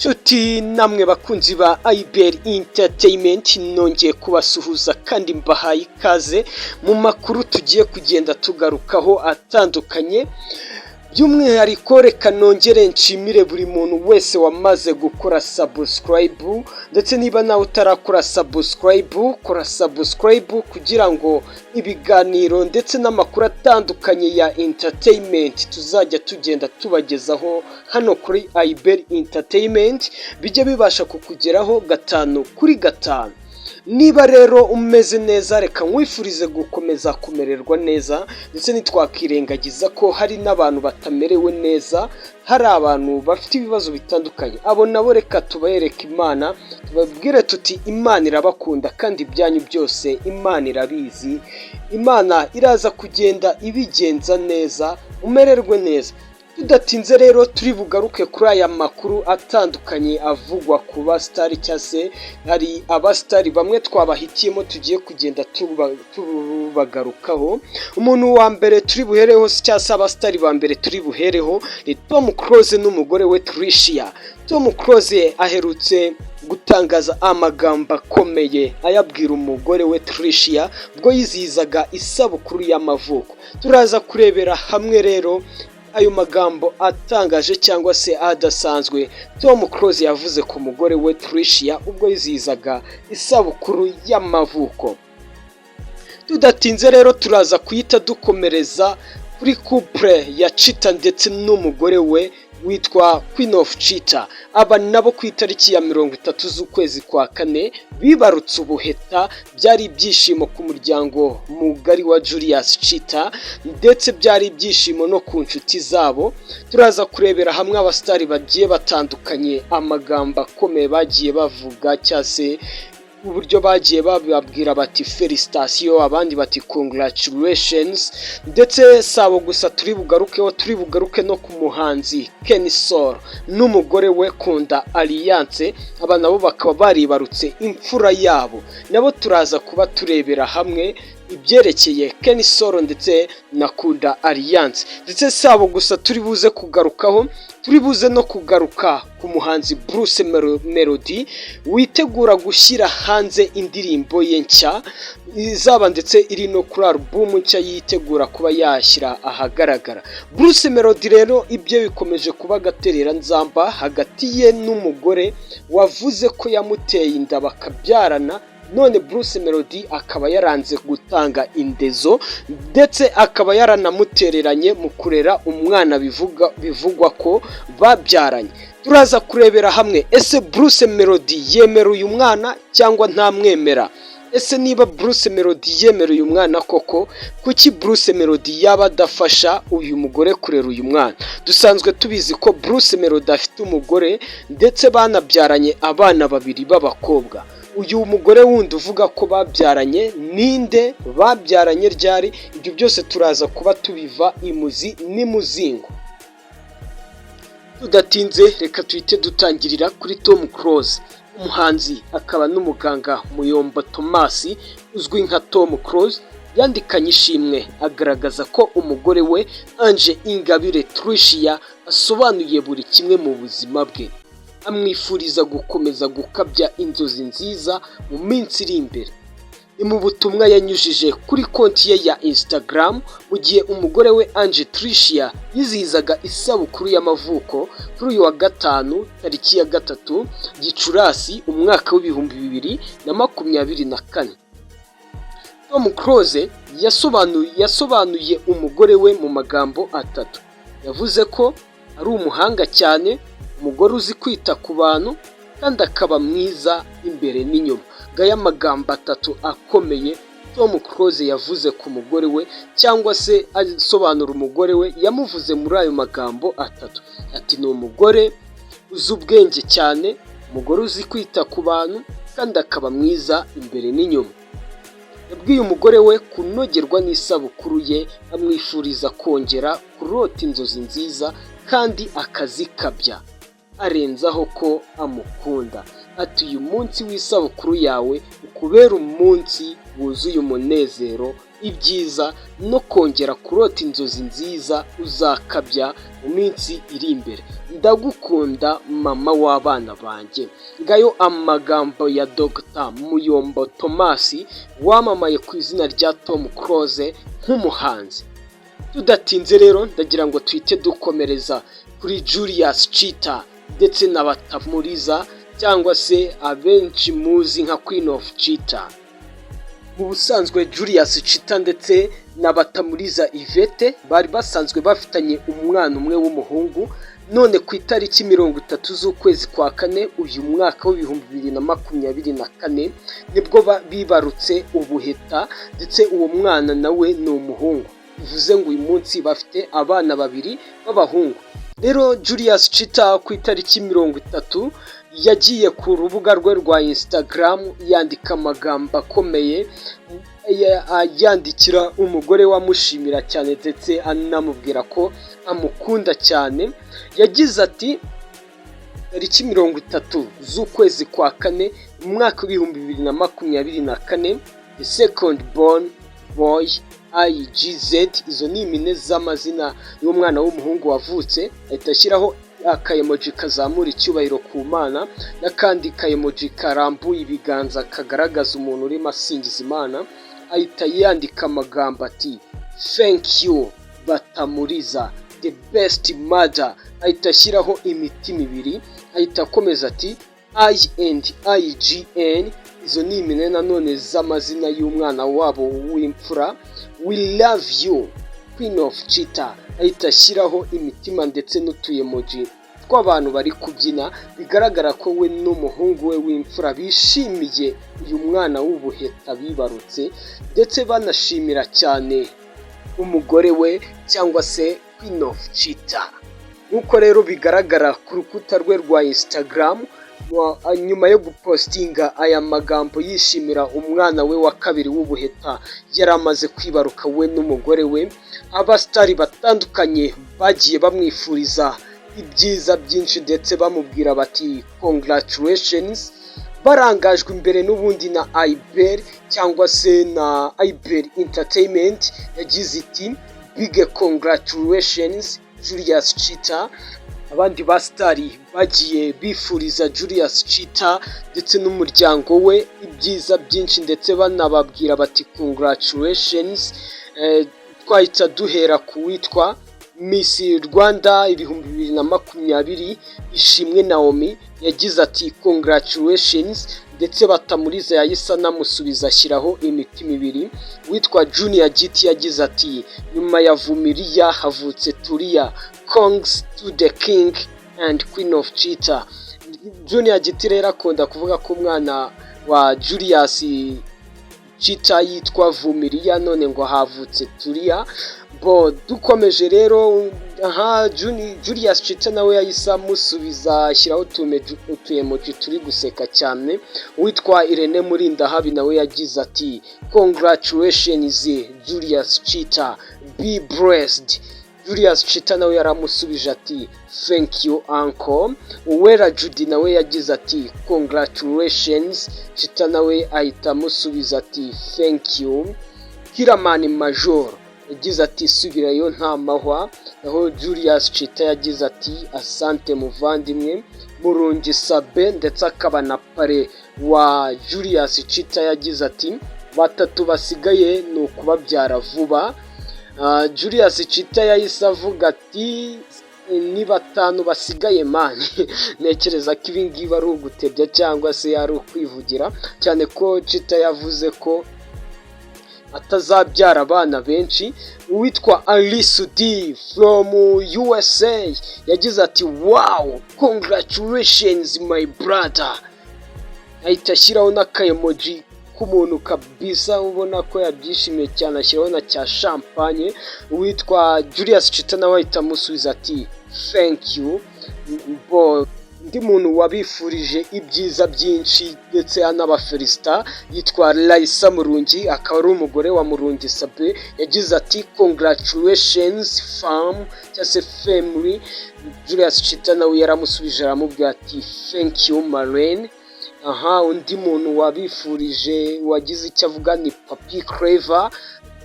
Nshuti namwe bakunzi ba IBL Entertainment, nongeye kubasuhuza kandi mbahaye ikaze mu makuru tugiye kugenda tugarukaho atandukanye. By'umwihariko reka nongere nshimire buri muntu wese wamaze gukora subscribe, ndetse niba nawe utarakora subscribe, kora subscribe kugira ngo ibiganiro ndetse n'amakuru atandukanye ya entertainment tuzajya tugenda tubagezaho hano kuri IBL Entertainment bijye bibasha kukugeraho gatanu kuri gatanu. Niba rero umeze neza, reka nkwifurize gukomeza kumererwa neza, ndetse ntitwakirengagiza ko hari n'abantu batamerewe neza, hari abantu bafite ibibazo bitandukanye. Abo nabo reka tubereke Imana, tubabwire tuti: "Imana irabakunda kandi ibyanyu byose Imana irabizi." Imana iraza kugenda ibigenza neza, umererwe neza. Tudatinze rero, turi bugaruke kuri aya makuru atandukanye avugwa ku basitari, cyangwa se hari abasitari bamwe twabahitiyemo tugiye kugenda tubagarukaho. Umuntu wa mbere turi buhereho, cyangwa se abasitari ba mbere turi buhereho, ni Tom Close n'umugore we Tricia. Tom Close aherutse gutangaza amagambo akomeye ayabwira umugore we Tricia ubwo yizihizaga isabukuru y'amavuko. Turaza kurebera hamwe rero ayo magambo atangaje cyangwa se adasanzwe Tom Close yavuze ku mugore we Tricia ubwo yizihizaga isabukuru y'amavuko. Tudatinze rero, turaza kuhita dukomereza kuri couple ya Chita ndetse n'umugore we witwa Queen of Chita. Aba nabo ku itariki ya 30 z'ukwezi kwa kane bibarutse ubuheta. Byari ibyishimo ku muryango mugari wa Julius Chita, ndetse byari ibyishimo no ku nshuti zabo. Turaza kurebera hamwe abasitari bagiye batandukanye, amagambo akomeye bagiye bavuga, cyangwa se uburyo bagiye bababwira bati "Félicitations", abandi bati "Congratulations". Ndetse si abo gusa turi bugarukeho, turi bugaruke no ku muhanzi Kenny Sol n'umugore we Kunda Alliance. Aba nabo bakaba baribarutse imfura yabo. Nabo turaza kuba turebera hamwe ibyerekeye Kenny Sol ndetse na Kunda Alliance. Ndetse si abo gusa turi buze kugarukaho, turi buze no kugaruka ku muhanzi Bruce Melody witegura gushyira hanze indirimbo ye nshya izaba ndetse iri no kuri alubumu nshya yitegura kuba yashyira ahagaragara. Bruce Melody rero ibyo bikomeje kuba agatereranzamba hagati ye n'umugore wavuze ko yamuteye inda bakabyarana, none Bruce Melody akaba yaranze gutanga indezo, ndetse akaba yaranamutereranye mu kurera umwana bivuga bivugwa ko babyaranye. Turaza kurebera hamwe: ese Bruce Melody yemera uyu mwana cyangwa ntamwemera? Ese niba Bruce Melody yemera uyu mwana koko, kuki Bruce Melody yaba adafasha uyu mugore kurera uyu mwana? Dusanzwe tubizi ko Bruce Melody afite umugore, ndetse banabyaranye abana babiri b'abakobwa. Uyu mugore wundi uvuga ko babyaranye ninde? Babyaranye ryari? Ibyo byose turaza kuba tubiva imuzi n'imuzingo. Tudatinze, reka tuhite dutangirira kuri Tom Close. Umuhanzi akaba n'umuganga Muyombo Thomas uzwi nka Tom Close yandikanye ishimwe agaragaza ko umugore we Ange Ingabire Tricia asobanuye buri kimwe mu buzima bwe, amwifuriza gukomeza gukabya inzozi nziza mu minsi iri imbere. Ni mu butumwa yanyujije kuri konti ye ya Instagram mu gihe umugore we Ange Tricia yizihizaga isabukuru y'amavuko kuri uyu wa gatanu, tariki ya 3 Gicurasi, umwaka w'2024. Tom Close yasobanuye umugore we mu magambo atatu. Yavuze ko ari umuhanga cyane, umugore uzi kwita ku bantu, kandi akaba mwiza imbere n'inyuma. Ngaya amagambo atatu akomeye Tom Close yavuze ku mugore we, cyangwa se asobanura umugore we yamuvuze muri ayo magambo atatu. Ati: "Ni umugore uzi ubwenge cyane, umugore uzi kwita ku bantu, kandi akaba mwiza imbere n'inyuma." Yabwiye umugore we kunogerwa n'isabukuru ye, amwifuriza kongera kurota inzozi nziza kandi akazikabya, arenzaho ko amukunda. Ati: "Uyu munsi w'isabukuru yawe ukubera umunsi wuzuye umunezero, ibyiza no kongera kurota inzozi nziza uzakabya mu minsi iri imbere. Ndagukunda, mama w'abana banjye." Ngayo amagambo ya Dr Muyombo Thomas, wamamaye ku izina rya Tom Close nk'umuhanzi. Tudatinze rero, ndagira ngo tuhite dukomereza kuri Julius Chita ndetse na Batamuriza, cyangwa se abenshi muzi nka Queen of Chita. Mu busanzwe, Julius Chita ndetse na Batamuriza Yvette bari basanzwe bafitanye umwana umwe w'umuhungu. None ku itariki 30 z'ukwezi kwa kane uyu mwaka w'2024, nibwo bibarutse ubuheta, ndetse uwo mwana nawe ni umuhungu. Bivuze ngo uyu munsi bafite abana babiri b'abahungu. Rero Julius Chita ku itariki 30 yagiye ku rubuga rwe rwa Instagram, yandika amagambo akomeye, yandikira umugore we, amushimira cyane ndetse anamubwira ko amukunda cyane. Yagize ati: "Tariki 30 z'ukwezi kwa kane umwaka w'2024, the second born boy IGZ," izo ni impine z'amazina y'umwana w'umuhungu wavutse. Ahita ashyiraho akayemoji kazamura icyubahiro ku Mana n'akandi kayemoji karambuye ibiganza kagaragaza umuntu urimo asingiza Imana. Ahita yandika amagambo ati: "Thank you, Batamuriza, the best mother." Ahita ashyiraho imitima ibiri. Ahita akomeza ati: "I and IGN," izo ni impine nanone z'amazina y'umwana wabo w'imfura, "we love you, Queen of Cheetah." Ahita ashyiraho imitima ndetse n'utuyemoji tw'abantu bari kubyina. Bigaragara ko we n'umuhungu we w'imfura bishimiye uyu mwana w'ubuheta bibarutse, ndetse banashimira cyane umugore we, cyangwa se Queen of Cheetah. Nk'uko rero bigaragara ku rukuta rwe rwa Instagram, nyuma yo gupostinga aya magambo yishimira umwana we wa kabiri w'ubuheta yari amaze kwibaruka we n'umugore we, abasitari batandukanye bagiye bamwifuriza ibyiza byinshi, ndetse bamubwira bati "Congratulations", barangajwe imbere n'ubundi na Ayiberi, cyangwa se na Ayiberi Entertainment. Yagize iti: "Big congratulations, Julius Chita." Abandi basitari bagiye bifuriza Julius Chita ndetse n'umuryango we ibyiza byinshi, ndetse banababwira bati "Congratulations", twahita duhera ku witwa Miss Rwanda 2020, Ishimwe Naomi. Yagize ati: "Congratulations", ndetse Batamuriza yahise anamusubiza, ashyiraho imitima ibiri. Witwa Junior Giti yagize ati: "Nyuma ya Vumiriya havutse Turiya. Congs to the king and queen of Cheetah." Junior Giti rero akunda kuvuga ko umwana wa Julius Chita yitwa Vumiriya, none ngo havutse Turiya. Bo dukomeje rero, aha Julius Chita nawe yahise amusubiza, ashyiraho utuyemoji turi guseka cyane. Uwitwa Irene Murindahabi nawe yagize ati: "Congratulations, Julius Chita, be blessed." Julius Chita nawe yaramusubije ati: "Thank you, uncle." Uwera Judy nawe yagize ati: "Congratulations." Chita nawe ahita amusubiza ati: "Thank you." Kiramani Major yagize ati: "Subirayo nta mahwa." Naho Julius Chita yagize ati: "Asante, muvandimwe." Murungi Sabe, ndetse akaba na parrain wa Julius Chita, yagize ati: "Batatu basigaye ni ukubabyara vuba." Julius Chita yahise avuga ati: "Ni batanu basigaye, man." Ntekereza ko ibi ngibi ari ugutebya cyangwa se ari ukwivugira cyane, ko Chita yavuze ko atazabyara abana benshi. Uwitwa Alisudi from USA yagize ati: "Wow, congratulations, my brother." Ahita ashyiraho n'akayemoji k'umuntu kabisa ubona ko yabyishimiye cyane, ashyiraho na cya champagne. Uwitwa Julius Chita nawe ahita amusubiza ati: "Thank you." Bo undi muntu wabifurije ibyiza byinshi ndetse anabafelisita yitwa Raisa Murungi, akaba ari umugore wa Murungi Sabe. Yagize ati: "Congratulations, fam", cyangwa se family. Julius Chita nawe yaramusubije, aramubwira ati: "Thank you, Marraine." Aha undi muntu wabifurije, wagize icyo avuga, ni Papi Clever.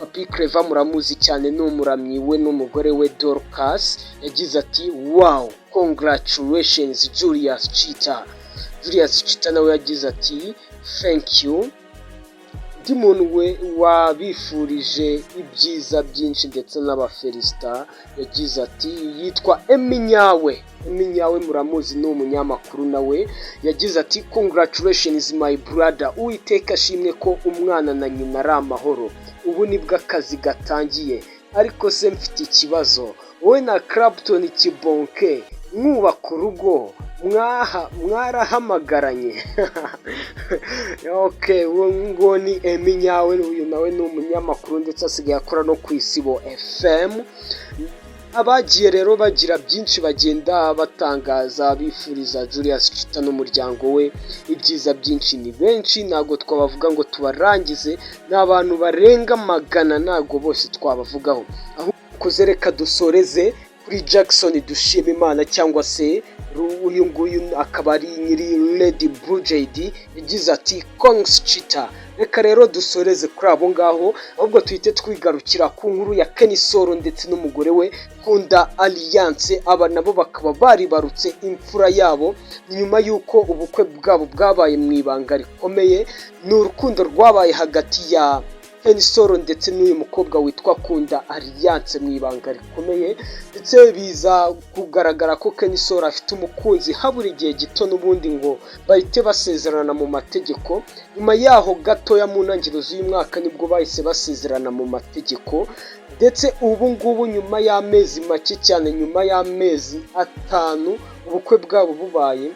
Papi Clever muramuzi cyane, ni umuramyi, we n'umugore we Dorcas. Yagize ati: "Wow, congratulations Julius Chita." Julius Chita nawe yagize ati: "Thank you." Undi muntu we wabifurije ibyiza byinshi ndetse n'abafelisita yagize ati, yitwa Eminyawe. Eminyawe muramuzi, ni umunyamakuru nawe. Yagize ati: "Congratulations my brother, Uwiteka ashimwe ko umwana na nyina ari amahoro, ubu nibwo akazi gatangiye. Ariko se mfite ikibazo, wowe na Clapton Kibonke mwubaka urugo mwaha mwarahamagaranye?" Okay, uwo nguwo ni Eminyawe. Uyu nawe ni umunyamakuru ndetse asigaye akora no ku Isibo FM. Abagiye rero bagira byinshi bagenda batangaza bifuriza Julius Chita n'umuryango we ibyiza byinshi ni benshi, ntabwo twabavuga ngo tubarangize. Ni abantu barenga 100, ntabwo bose twabavugaho. Ahubwo reka dusoreze kuri Jackson Dushimimana, cyangwa se uyu nguyu akaba ari nyiri Red Blue JD. Yagize ati: "Congs Chita." Reka rero dusoreze kuri abo ngaho, ahubwo tuhite twigarukira ku nkuru ya Kenny Sol ndetse n'umugore we Kunda Alliance. Aba nabo bakaba baribarutse imfura yabo nyuma y'uko ubukwe bwabo bwabaye mu ibanga rikomeye. Ni urukundo rwabaye hagati ya Kenny Sol ndetse n'uyu mukobwa witwa Kunda Alliance mu ibanga rikomeye, ndetse biza kugaragara ko Kenny Sol afite umukunzi habura igihe gito n'ubundi ngo bahite basezerana mu mategeko. Nyuma yaho gatoya, mu ntangiriro z'uyu mwaka, nibwo bahise basezerana mu mategeko, ndetse ubu ngubu nyuma y'amezi make cyane, nyuma y'amezi 5 ubukwe bwabo bubaye,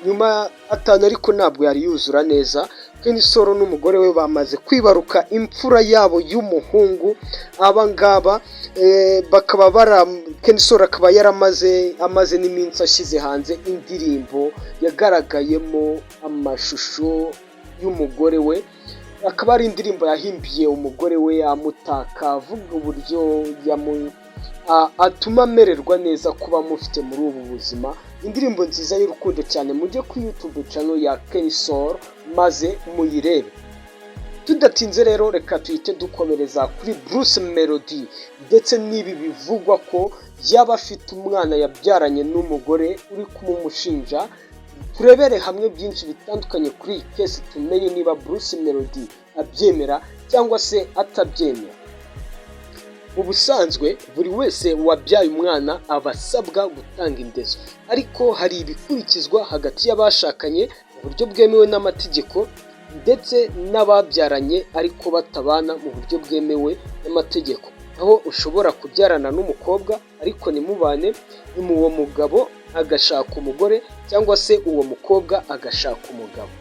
nyuma 5 ariko ntabwo yari yuzura neza, Kenny Sol n'umugore we bamaze kwibaruka imfura yabo y'umuhungu. Aba ngaba bakaba bara Kenny Sol akaba yaramaze amaze n'iminsi ashyize hanze indirimbo yagaragayemo amashusho y'umugore we, akaba ari indirimbo yahimbiye umugore we amutaka, avuga uburyo atuma amererwa neza kuba amufite muri ubu buzima. Indirimbo nziza y'urukundo cyane, mujye kuri YouTube channel ya Kenny Sol maze muyirebe. Tudatinze rero, reka tuhite dukomereza kuri Bruce Melody ndetse n'ibi bivugwa ko yaba afite umwana yabyaranye n'umugore uri kumumushinja. Turebere hamwe byinshi bitandukanye kuri iyi case, tumenye niba Bruce Melody abyemera cyangwa se atabyemera. Mu busanzwe buri wese wabyaye umwana aba asabwa gutanga indezo, ariko hari ibikurikizwa hagati y'abashakanye mu buryo bwemewe n'amategeko ndetse n'ababyaranye ariko batabana mu buryo bwemewe n'amategeko, aho ushobora kubyarana n'umukobwa ariko ntimubane, nyuma uwo mugabo agashaka umugore cyangwa se uwo mukobwa agashaka umugabo.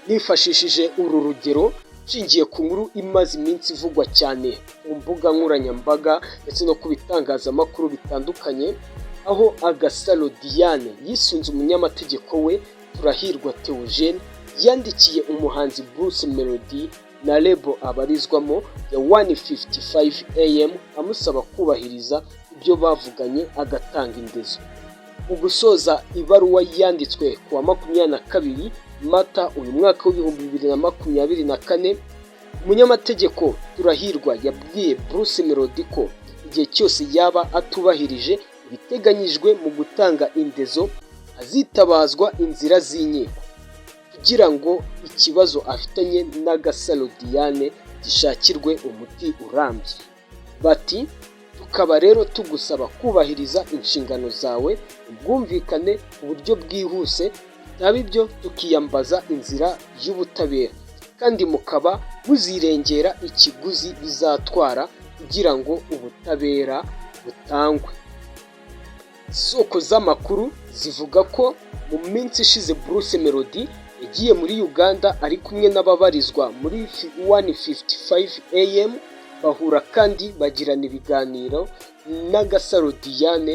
Nifashishije uru rugero nshingiye ku nkuru imaze iminsi ivugwa cyane ku mbuga nkoranyambaga ndetse no ku bitangazamakuru bitandukanye, aho Agasaro Diane yisunze umunyamategeko we Turahirwa Theogene, yandikiye umuhanzi Bruce Melody na label abarizwamo ya 155 AM amusaba kubahiriza ibyo bavuganye agatanga indezo. Mu gusoza ibaruwa yanditswe ku wa 22 Mata uyu mwaka w'2024, umunyamategeko Turahirwa yabwiye Bruce Melody ko igihe cyose yaba atubahirije ibiteganyijwe mu gutanga indezo hazitabazwa inzira z'inkiko kugira ngo ikibazo afitanye n'Agasaro Diane gishakirwe umuti urambye. Bati: "Tukaba rero tugusaba kubahiriza inshingano zawe, ubwumvikane ku buryo bwihuse, bitaba ibyo tukiyambaza inzira y'ubutabera, kandi mukaba muzirengera ikiguzi bizatwara kugira ngo ubutabera butangwe." Isoko z'amakuru zivuga ko mu minsi ishize Bruce Melody yagiye muri Uganda ari kumwe n'ababarizwa muri 155 AM, bahura kandi bagirana ibiganiro n'Agasaro Diane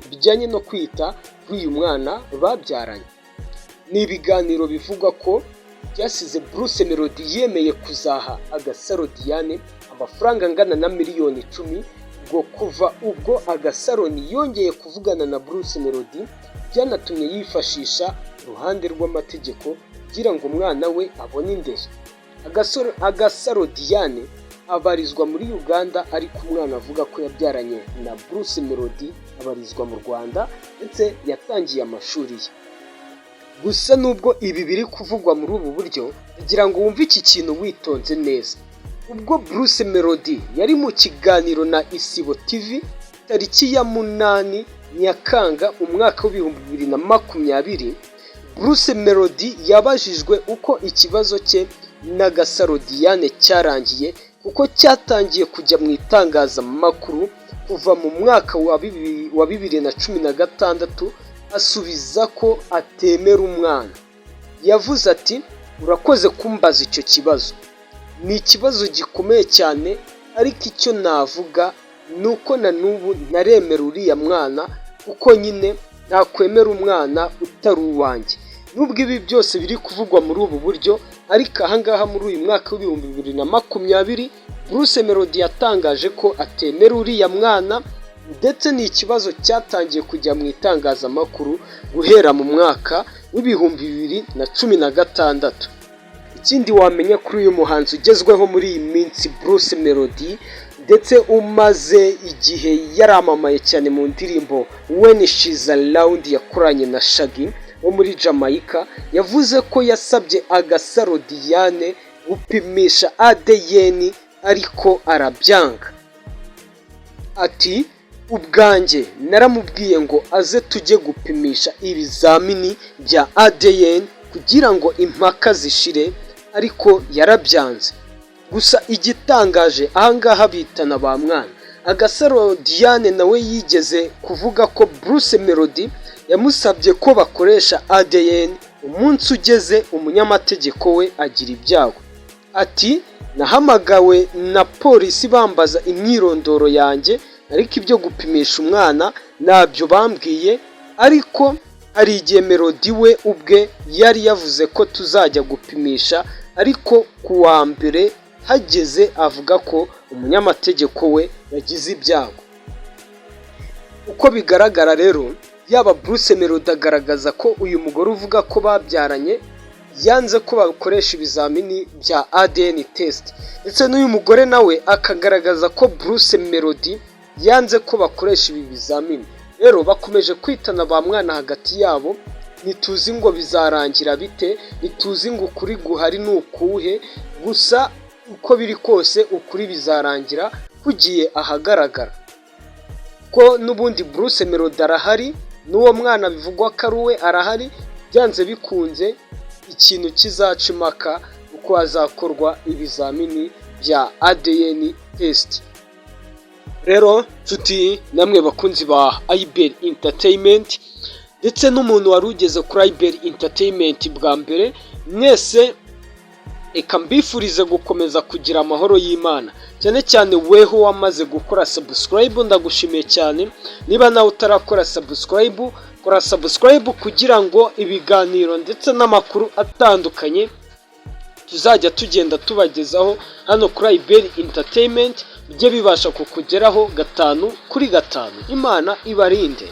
bijyanye no kwita kuri uyu mwana babyaranye. Ni ibiganiro bivugwa ko byasize Bruce Melody yemeye kuzaha Agasaro Diane amafaranga angana na miliyoni 10. Ngo kuva ubwo Agasaro ntiyongeye kuvugana na Bruce Melody, byanatumye yifashisha uruhande rw'amategeko kugira ngo umwana we abone indezo. Agasaro Diane abarizwa muri Uganda, ariko umwana avuga ko yabyaranye na Bruce Melody abarizwa mu Rwanda, ndetse yatangiye amashuri ye. Gusa nubwo ibi biri kuvugwa muri ubu buryo, kugira ngo wumve iki kintu witonze neza, ubwo Bruce Melody yari mu kiganiro na Isibo TV tariki ya 8 Nyakanga umwaka w'2020, Bruce Melody yabajijwe uko ikibazo cye na Gasaro Diane cyarangiye, kuko cyatangiye kujya mu itangazamakuru kuva mu mwaka wa 2016, asubiza ko atemera umwana. Yavuze ati: "Urakoze kumbaza icyo kibazo, ni ikibazo gikomeye cyane, ariko icyo navuga ni uko na n'ubu ntaremera uriya mwana, kuko nyine ntakwemera umwana utari uwanjye." Nubwo ibi byose biri kuvugwa muri ubu buryo, ariko ahangaha muri uyu mwaka w'2020, Bruce Melody yatangaje ko atemera uriya mwana, ndetse ni ikibazo cyatangiye kujya mu itangazamakuru guhera mu mwaka w'2016. Ikindi wamenya kuri uyu muhanzi ugezweho muri iyi minsi, Bruce Melody, ndetse umaze igihe yaramamaye cyane mu ndirimbo "When She's Around" yakoranye na Shaggy wo muri Jamaica, yavuze ko yasabye Agasaro Diane gupimisha ADN ariko arabyanga. Ati: "Ubwanjye naramubwiye ngo aze tujye gupimisha ibizamini bya ADN kugira ngo impaka zishire, ariko yarabyanze." Gusa igitangaje ahangaha, bitana ba mwana. Agasaro Diane nawe yigeze kuvuga ko Bruce Melody yamusabye ko bakoresha ADN, umunsi ugeze umunyamategeko we agira ibyago. Ati: "Nahamagawe na polisi bambaza imyirondoro yanjye, ariko ibyo gupimisha umwana ntabyo bambwiye, ariko hari igihe Melody we ubwe yari yavuze ko tuzajya gupimisha, ariko ku wa mbere hageze avuga ko umunyamategeko we yagize ibyago." Uko bigaragara rero, yaba Bruce Melody agaragaza ko uyu mugore uvuga ko babyaranye yanze ko bakoresha ibizamini bya ADN test, ndetse n'uyu mugore nawe akagaragaza ko Bruce Melody yanze ko bakoresha ibi bizamini. Rero bakomeje kwitana ba mwana hagati yabo, ntituzi ngo bizarangira bite, ntituzi ngo ukuri guhari ni ukuhe. Gusa uko biri kose, ukuri bizarangira kugiye ahagaragara, ko n'ubundi Bruce Melody arahari, n'uwo mwana bivugwa ko ari uwe arahari. Byanze bikunze ikintu kizaca impaka uko hazakorwa ibizamini bya ADN test. Rero nshuti namwe bakunzi ba Ayiberi Entertainment, ndetse n'umuntu wari ugeze kuri Ayiberi Entertainment bwa mbere, mwese reka mbifurize gukomeza kugira amahoro y'Imana, cyane cyane weho wamaze gukora subscribe, ndagushimiye cyane. Niba nawe utarakora subscribe, kora subscribe kugira ngo ibiganiro ndetse n'amakuru atandukanye tuzajya tugenda tubagezaho hano kuri Ayiberi Entertainment bijye bibasha kukugeraho gatanu kuri gatanu. Imana ibarinde.